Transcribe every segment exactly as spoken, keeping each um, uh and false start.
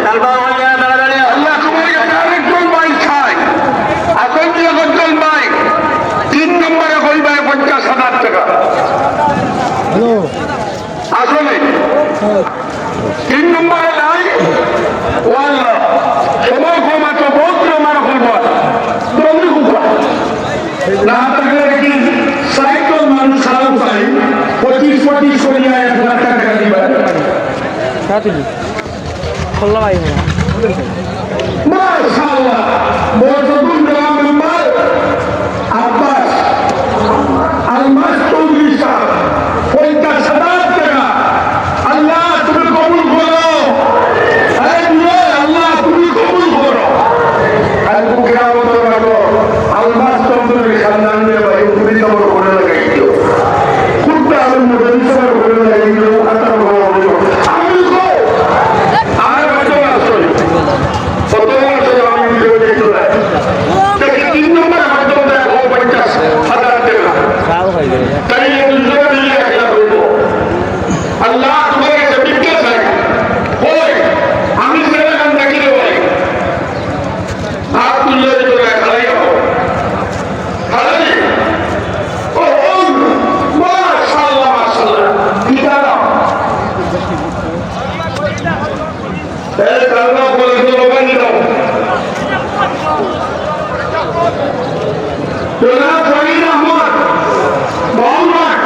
আল্লাহ তোমার কাছে আরেকজন ভাই চাই, আতঙ্কি একজন ভাই, তিন নম্বরে কইবা পঞ্চাশ হাজার টাকা। হ্যালো। আসলে তিন নম্বরে নাই। ও আল্লাহ, সময় কম আছে, বহুত আমার কইবা। জলদি কইবা। না থাকলে কি সাইকেল মানুষ সারা চাই, পঁচিশ পঁচিশ করিয়া এক লাখ টাকা দিবা। মাশাআল্লাহ, বরকতুল গ্রাম মেম্বার আব্বাস, আলমাস চৌধুরী সাহেব, পঞ্চাশ হাজার টাকা। আল্লাহ, তুমি কবুল করো। আরে দুলাল, আল্লাহ, তুমি কবুল করো। আর বুকে আমন্ত্রণ রাখো। আলমাস চৌধুরীর খানদানরে ভাই, তুমি সবর করে লাগাই দিও। কুত্তা আলম মুজাহিদ সবর করে লাগাই দিও। আতার বড় বড়। আমি কো, আমার বাচ্চা আসছে। কত বড় আসলে আমি ভিডিও দেখতে পাই। দেখি তিন নম্বর আমার তো দেখো পঞ্চাশ হাজার টাকা। তাই এই দুজনে মিলে একটা করবো। আল্লাহ তোমার কাছে ভিক্ষা চাই। ওই, আমি ছেলে কান দেখি রে ভাই। হাত তুললে তো খালাই হবো। খালাই। ও, ও, মাশাআল্লাহ, মাশাআল্লাহ। কি দাঁড়াও। এ, দাঁড়াও, বলে দিল, ওখানে যাও। জনাব ফরিদ আহমদ, মোহাম্মদ,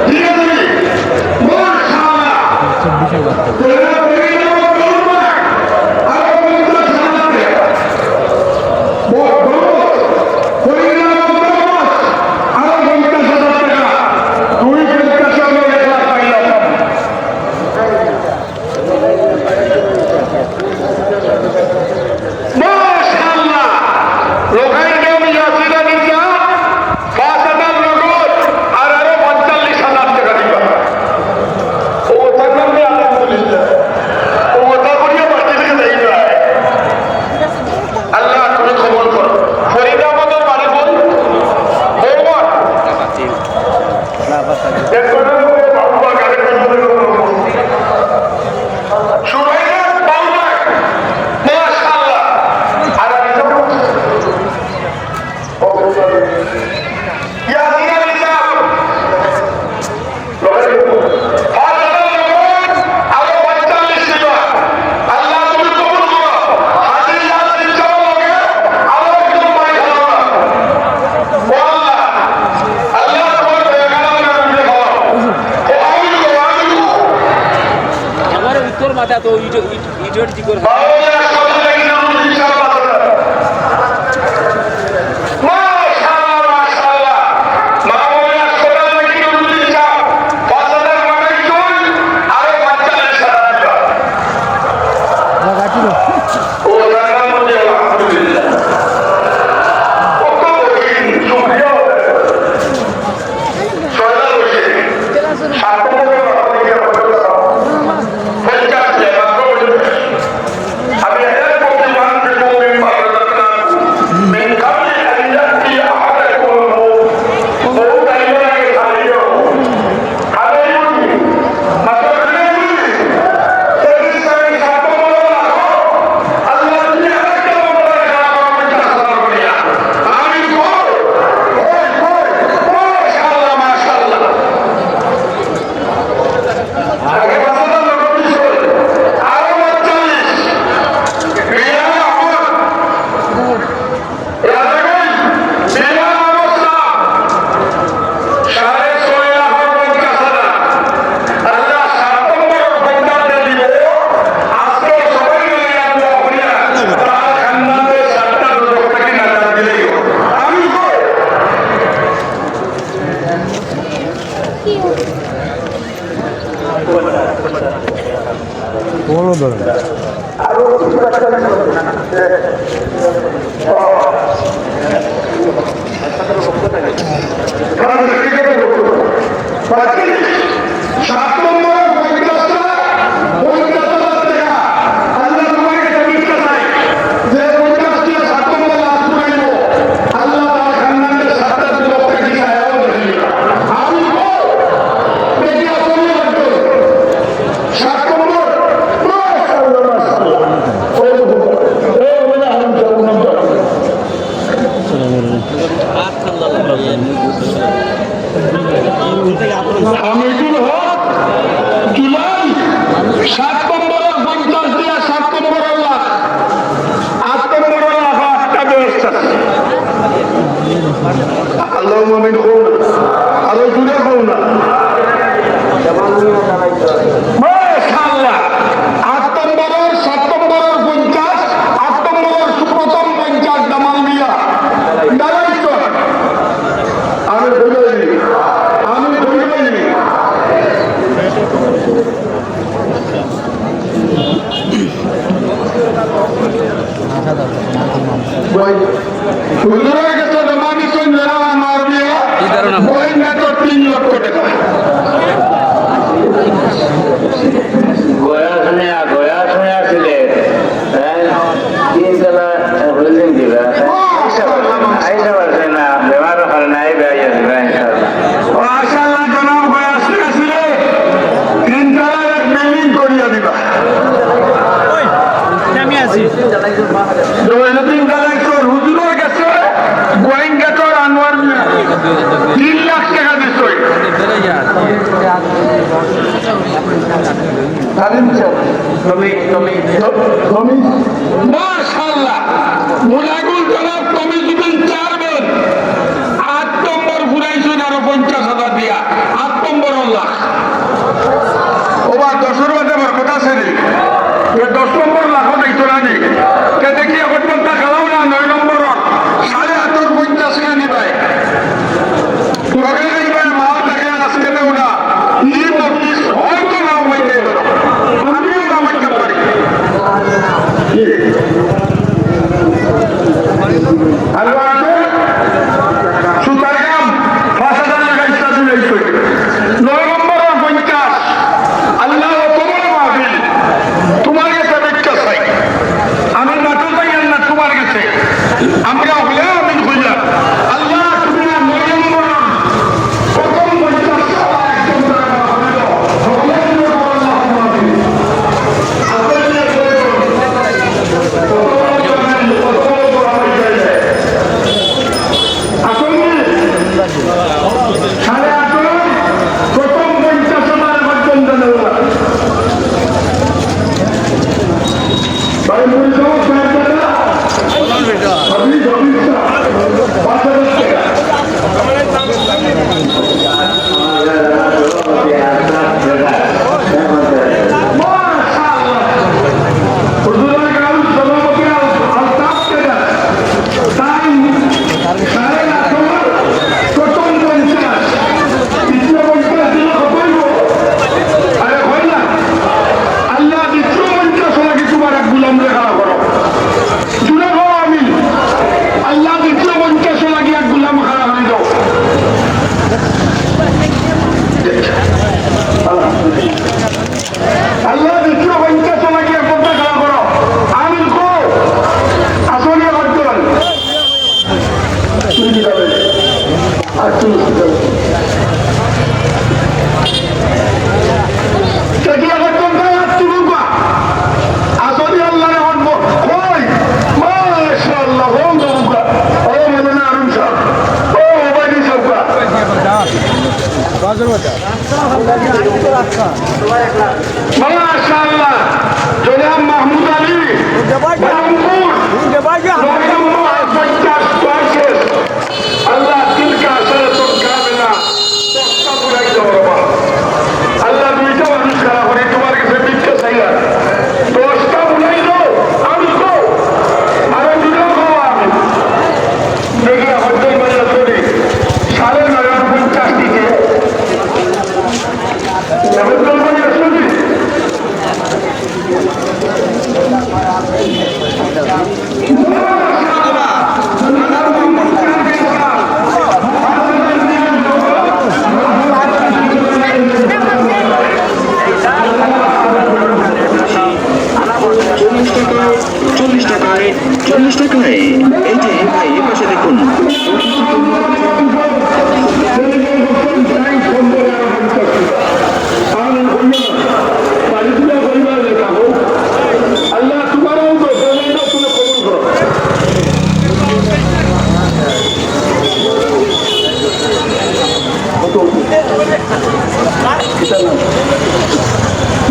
ধীরে ধীরে, মাশাআল্লাহ। জনাব ফরিদ আহমদ, মোহাম্মদ, আরো পঞ্চাশ হাজার টাকা। মোহাম্মদ ফরিদ আহমদ, মোহাম্মদ, আরো পঞ্চাশ হাজার টাকা। দুই পঞ্চাশ আমরা এক লাখ পাইলাম। মাশাআল্লাহ। লোকাইন গেম ইয়াসিন আলী চা, পাঁচ হাজার নগদ আর আরো পঁয়তাল্লিশ হাজার টাকা দিবা। ও কথা বললে আলহামদুলিল্লাহ। ও কথা বলিয়া বাকি থেকে যাই না। আল্লাহ তুমি কবুল করো। ফরিদ আহমদর বাড়ি কোন? বৌমা। সুরাইয়া বাউলা, মাশাআল্লাহ। আর আমি তো ইয়াসিন আলী সাহেব, আরো পঁয়তাল্লিশ দিবা। আল্লাহ তুমি কবুল করো। হাজির ইয়াসিন সাহেব লগে আরো একজন ভাই খাওয়া। ও আল্লাহ, আল্লাহ তোমার দয়া কালাম না দিতে পারো। ও আমিন, ও আমিন। আমার উত্তর মাথা তো ইট, ইট, ইট, ইট কি করে? মাশাআল্লাহ, মাশাআল্লাহ। মামুনি হাসপাতাল নাকি নজরুল ইসলাম, পাঁচ হাজার মাথায় চুল, আরো পঁয়তাল্লিশ হাজার টাকা। ও জানার মধ্যে আলহামদুলিল্লাহ। কত কঠিন, শুকরিয়া আদায় করি। সয়লা বসে, সাত নম্বরে বাবা দেখে পঞ্চাশ টাকা, মাত্র পঞ্চাশ। আমি এর প্রতি মান দেব, আমি পালন করতাম। من قبل أن يأتي أحدكم الموت. মউত আইবার আগে খালি যাও। খালি যাও। মাত্র খালি যাও। সেদিন আমি সাত নম্বরে রাখো। আল্লাহ তুমি আরেকটা নম্বরে রাখো, আমার পঞ্চাশ হাজার করিয়া। আমি কই? কই, কই? মাশাআল্লাহ, মাশাআল্লাহ। আগে পাঁচ হাজার নগদ দিছে, আরো পঁয়তাল্লিশ। বিলাল আহমদ, রাজাগঞ্জ, বিলাল আহমদ সাহেব, সাড়ে ছয় লাখ পঞ্চাশ হাজার। আল্লাহ সাত নম্বর পঞ্চাশ দিলে, আজকে সবাই মিলে আমরা হইয়া, তার খান্দানদের সাতটা দুজক থেকে নাজাত দিলেই হলো। আমি কই? বলো দাদা। সাত নম্বর পঞ্চাশটা, পঞ্চাশ হাজার টাকা। আল্লাহ তোমার কাছে ভিক্ষা চাই, যে পঞ্চাশটা সাত নম্বর লাশ উঠাইব, আল্লাহ তার খান্দানদের সাতটা দুজক থেকে ছায়াও দেখিয়ে। আমি কই? দেখি আসলে লাগবে। সাত নম্বর, মাশাআল্লাহ, মাশাআল্লাহ। মাশাআল্লাহ, মুনাগুল জনাব কমিশনার চেয়ারম্যান, আট নম্বর ফুরাইছইন আরো পঞ্চাশ হাজার দিয়া, আট নম্বর লাখ। ওবা, দশর বাদে বরকত আছে নি? এ দশ নম্বর লাখও দেখতো না নি? কে দেখি এখন পর্যন্ত খেলাও না, নয় নম্বর, সাড়ে আটর পঞ্চাশ কে নিবায়। তোরা খাইবায় মাল থাকে আজকে দেও না। ই মজলিস হয়তো নাও পাইতে পারো। আমিও নাও পাইতে পারি। আর আছে সুতারগাম পাঁচ হাজার টাকা ইচ্ছা দিলে এই করি। নয় নম্বর আর পঞ্চাশ। আল্লাহ, অত বড় মাহফিল, তোমার গেছে ভিক্ষা চাই। আমি মাঠো যাই আর না তোমার গেছে। আমরা হলে আমিন কইলাম। আল্লাহ, তুমি না নয় নম্বর, প্রথম পঞ্চাশ সবার একজন তারা হইল। সকলে মিলে বলো, আল্লাহুম্মা আমিন। আসলে কত বড় জমায়েত, কত বড় জমায়েত। আসলে সাড়ে আটর প্রথম পঞ্চাশ হাজার এখন চন্দন। ভাই, মুড়ি খাওয়া, চা খাওয়া। হাবিব, হাবিব চা। পাঁচ হাজার টাকা। মাশাআল্লাহ। হুজুরের গাউস সভাপতি আল-, আলতাফ ট্রেডার্স। তাই সাড়ে আটর প্রথম পঞ্চাশ, দ্বিতীয় পঞ্চাশ দিলে কত অইবো? আরে হয় না? আল্লাহ, দ্বিতীয় পঞ্চাশ লাগি তোমার এক গোলামরে খাড়া করো। জুড়ে কও আমিন। আল্লাহ, দ্বিতীয় পঞ্চাশ লাগি এক গোলাম খাড়া করি দাও। আল্লাহ, দ্বিতীয় পঞ্চাশ লাগি এক বন্দা খাড়া করো। আমিন কও। আসলে একজন। তুমি কি যাবে? আর তুমি কি যাবে? কে কি আবার তোমরা আর তুলুকা? আসলে আল্লাহর হক কই? মাশাআল্লাহ, হো গো। ও মৌলানা আরুন সাহেব। ও ওবায়দুল সাহেব। মাশাআল্লাহ, জনাব মাহমুদ আলী, রংপুর, নয় নম্বর পঞ্চাশ পঁচিশ। আল্লাহ, তিলকা আশারাতুন কামিলা, দশটা পুরাই দাও বাবা। আল্লাহ, দুইটা মানুষ খাড়া করি তোমার গেছে ভিক্ষা চাইলাম। দশটা পুরাই দাও, আমি তো আরো দুটো খাওয়া আমি। দেখি এখন তো মনে করি সাড়ে নয় পঞ্চাশ দিকে। চল্লিশ টাকা, চল্লিশ টাকায়, চল্লিশ টাকায়। এই যে ভাই, এই পাশে দেখুন। আল্লাহ, তোমারও তো তুমি কবুল করো।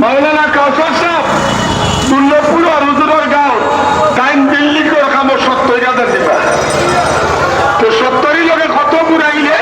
মাওলানা কাউসার সাহেব, দুর্লভপুর আর হুজুরের গাঁও, তাইন বিল্ডিংর কামো সত্তর হাজার দিবা। তো সত্তরই লগে কত ঘুরাইলে?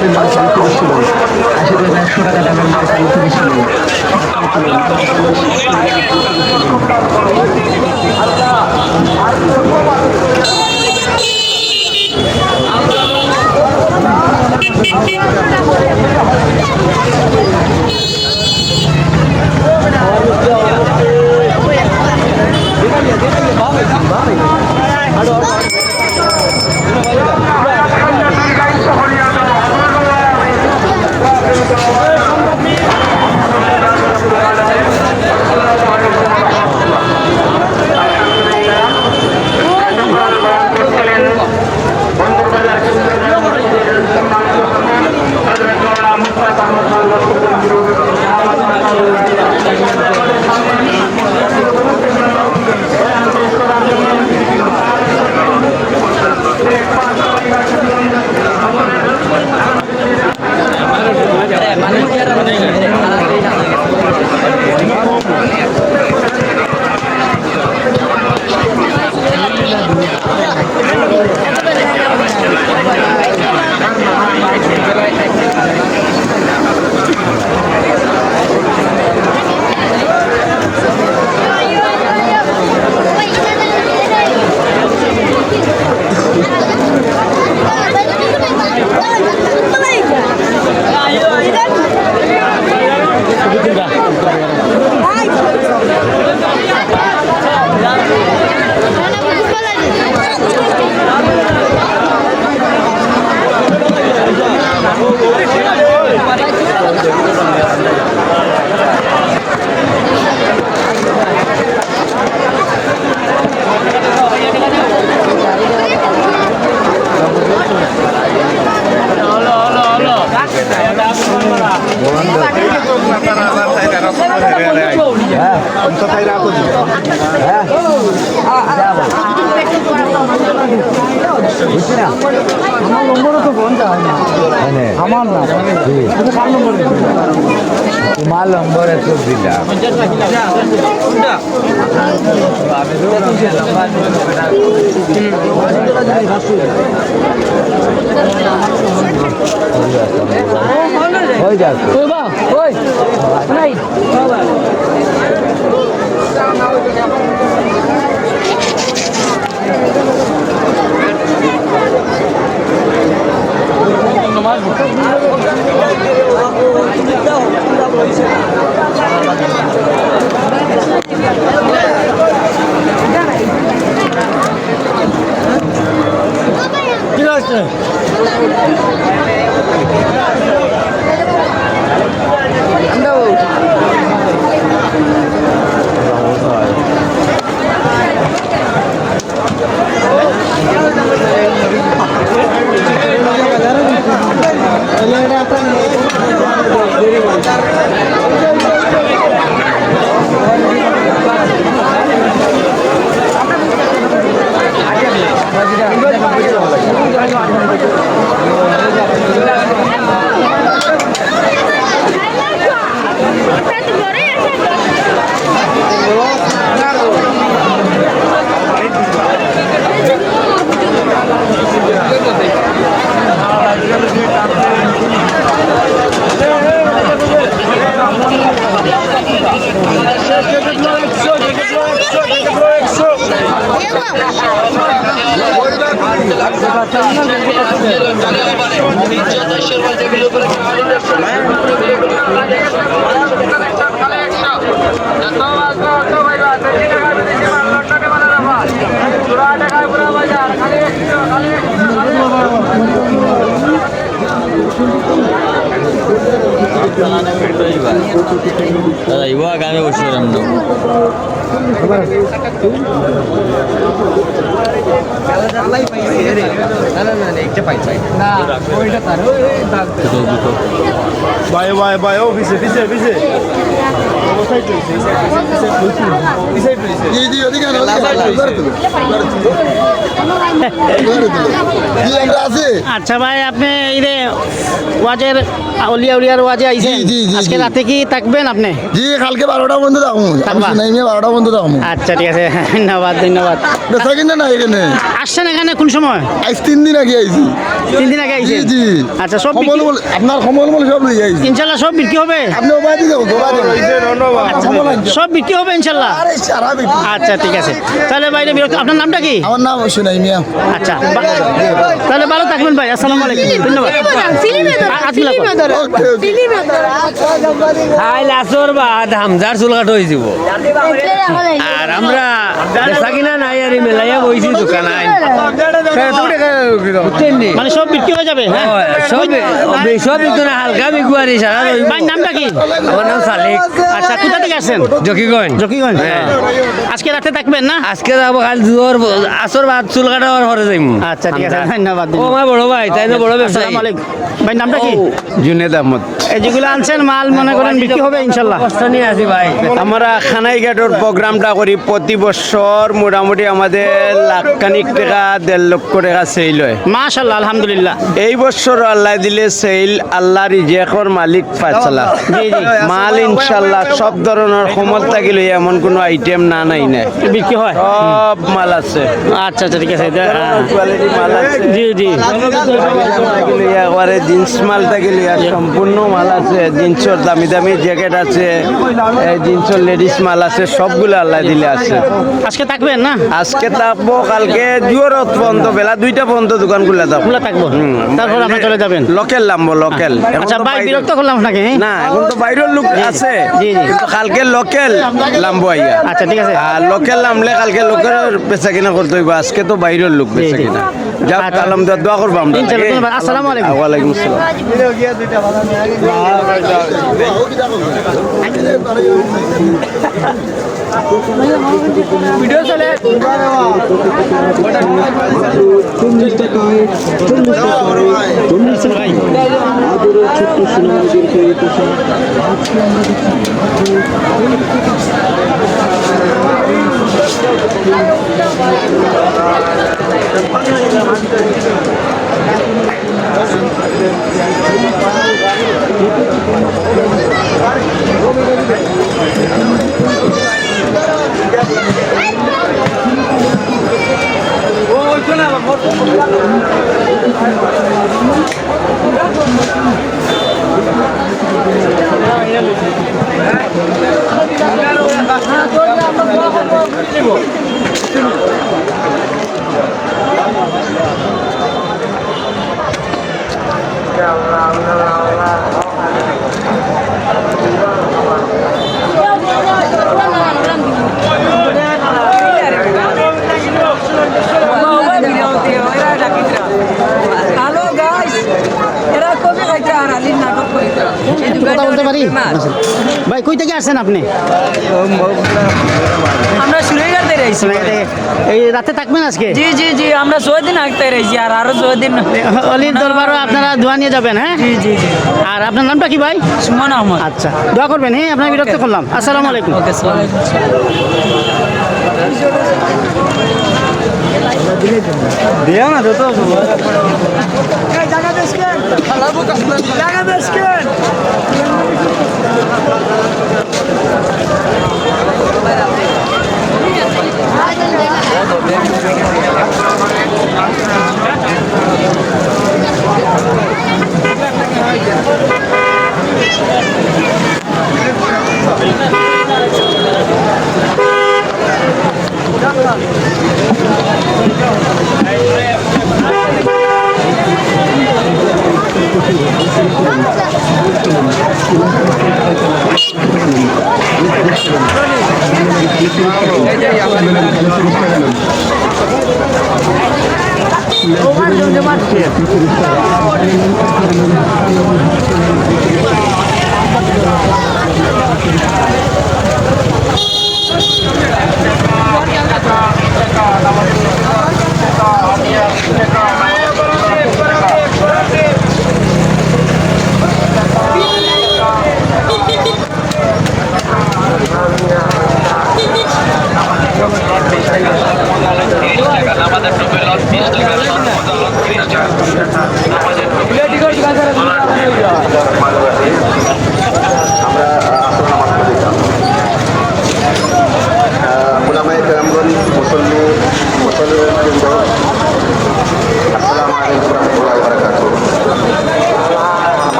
আশি টাকা, একশো টাকা দামের মাল খালি তিরিশ কিলো। বুঝছি না? আমার নম্বরে তো ফোন যায় না। মানে, আমার না। জি। এটা কার নম্বরে? তোমার নম্বরে তো দিলাম। হয়ে যাক। ওই বা, ওই, নাই। দাদা, ইবা গানে বসে রাখলো। না, না, না, না, একটা পাই, পাই। না, ওইটা তার, ওই, ওই, ওই, তার। ভাই, ভাই, ভাই, ও, পিছে, পিছে, পিছে। ও, side রয়েছে, side রয়েছে, side রয়েছে। এই যে, ওদিকে আনো, ওদিকে আনো, এবার তুলো। এবার তুলো। কি আমরা আছে? আচ্ছা ভাই, আপনি এই যে ওয়াজের আউলিয়া উলিয়ার ওয়াজে আইছেন। জি, জি, জি, আজকে জি। রাতে কি থাকবেন আপনি? জি, কালকে বারোটা পর্যন্ত থাকবো। আমি থাকবা? শুনাই মিয়া বারোটা পর্যন্ত থাকবো। আচ্ছা, ঠিক আছে। ধন্যবাদ, ধন্যবাদ। বেচা কিনা নাই এখানে? আসছেন এখানে কোন সময়? আজ তিন দিন আগে আইছি। তিন দিন আগে আইছেন? জি, জি। আচ্ছা, সব কমল বিক্রি বলে, আপনার কমল বলে সব লই আইছি। ইনশাআল্লাহ সব বিক্রি হবে? আপনি ওবায়দি যাবো, ওবায়দি। আচ্ছা, সব বিক্রি হবে ইনশাআল্লাহ? আরে, সারা বিক্রি। আচ্ছা, ঠিক আছে। তাহলে বাইরে বিরক্ত, আপনার নামটা কি? আমার নাম শুনাই মিয়া। আচ্ছা, বা-, তাহলে ভালো থাকবেন ভাই। আসসালামু আলাইকুম। ধন্যবাদ। ফিল্মে ধরো, আ-, আজকে ফিল্মে লাগো। ধরো। ওকে, ওকে। ফিল্মে ধরো। আইল আসর বাদ হামজার চুল কাটা হয়ে যাব। আর আমরা বেচা কিনা নাই, আর এই মেলাইয়া বইছি দোকান আইন। বুঝছেন নি? মানে সব বিক্রি হয়ে যাবে, হ্যাঁ? ও, সব, সব বিক্রি না, হালকা বিক্রি আর সারা রইব। ভাইয়ের নামটা কি? আমার নাম সালেক। আচ্ছা, কোথা থেকে আসছেন? জকিগঞ্জ। জকিগঞ্জ। হ্যাঁ। আজকে রাতে থাকবেন না? আজকে যাবো, কাল জোহর, আসর বাদ চুল কাটা হওয়ার পরে যাইমু। আচ্ছা, ঠিক আছে, আমরা। ধন্যবাদ। ও, আমার বড় ভাই, তাই না, বড় ব্যবসায়ী। আসসালামু আলাইকুম। ভাইয়ের নামটা কি? ও, জুনেদ আহমদ। এই যেগুলো আনছেন মাল, মনে করেন বিক্রি হবে ইনশাল্লাহ। কষ্ট নিয়ে আসি ভাই। আমরা খানাইঘাটর প্রোগ্রামটা করি প্রতি বছর, মোটামুটি আমাদের লাখ খানিক টাকা, দেড় লক্ষ টাকা সেল হয়। মাশাআল্লাহ, আলহামদুলিল্লাহ। এই বছর আল্লাহ দিলে সেল, আল্লাহ রিজেকর মালিক ফয়সালা। জি, জি। মাল ইনশাল্লাহ সব ধরনের কমল থাকি লইয়া এমন কোনো আইটেম না নাই না। বিক্রি হয়? সব মাল আছে। আচ্ছা, আচ্ছা, ঠিক আছে। এটা, হ্যাঁ। কোয়ালিটি মাল আছে। জি, জি। থাকি লইয়া একবারে জিন্স মাল থাকি লইয়া সম্পূর্ণ মাল আছে। জিন্সর দামি দামি জ্যাকেট আছে, এই জিন্সর লেডিস মাল আছে, সবগুলো আল্লাহ দিলে আছে। আজকে থাকবেন না? আজকে থাকবো, কালকে জোহর পর্যন্ত, বেলা দুইটা পর্যন্ত দোকান খোলা থাকবো। খোলা থাকবো। হুম। তারপর আপনি চলে যাবেন? লোকাল লামবো, লোকাল। এখন আচ্ছা, তো ভাই, বাইরে বিরক্ত করলাম আপনাকে, হ্যাঁ? না, এখন তো বাইরের লোক জি, আছে, জি, জি। কিন্তু কালকে লোকাল লামবো আইয়া। আচ্ছা, ঠিক আছে। আর লোকাল লামলে কালকে লোকাল বেচা কিনা করতে হইব, আজকে তো বাইরের লোক জি, বেচা জি। কিনা। যাক, আচ্ছা। আলহামদুলিল্লাহ, দোয়া করবো আমরা। ইনশাআল্লাহ, ধন্যবাদ। আসসালামু আলাইকুম। ওয়ালাইকুম আসসালাম। ভিডিও চলে। চল্লিশ টাকায়, চল্লিশ টাকায়, চল্লিশ টাকায়। আদরের ছোট্ট সোনামণিদেরকে এই পোশাক। হ্যালো গাইস, এরা কবি গাইতে আর আলীর নাটক করিতে। একটু কথা বলতে পারি? ভাই, কই থেকে আসছেন আপনি? আমরা সুরাইঘাট থেকে আইছি। সুরাইঘাট থেকে। এই রাতে থাকবেন আজকে? জি, জি, জি, আমরা ছয় দিন আগে রইছি, আর আরো ছয় দিন। অলির দরবারও আপনারা দোয়া নিয়ে যাবেন, হ্যাঁ? জি, জি, জি। আর আপনার নামটা কি ভাই? সুমন আহমদ। আচ্ছা, দোয়া করবেন, হ্যাঁ, আপনাকে বিরক্ত করলাম। আসসালামু আলাইকুম। ওকে, আসসালামু আলাইকুম। দিও না, যত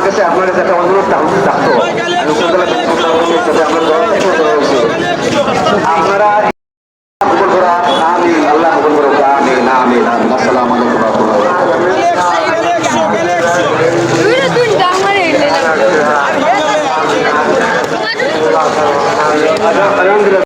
কাছে আপনার কাছে একটা অনুরোধ থাক-, থাকতো, আমি উপজেলা পরিষদ সভাপতি হিসেবে আমরা দল থেকে বলা হয়েছে, আপনারা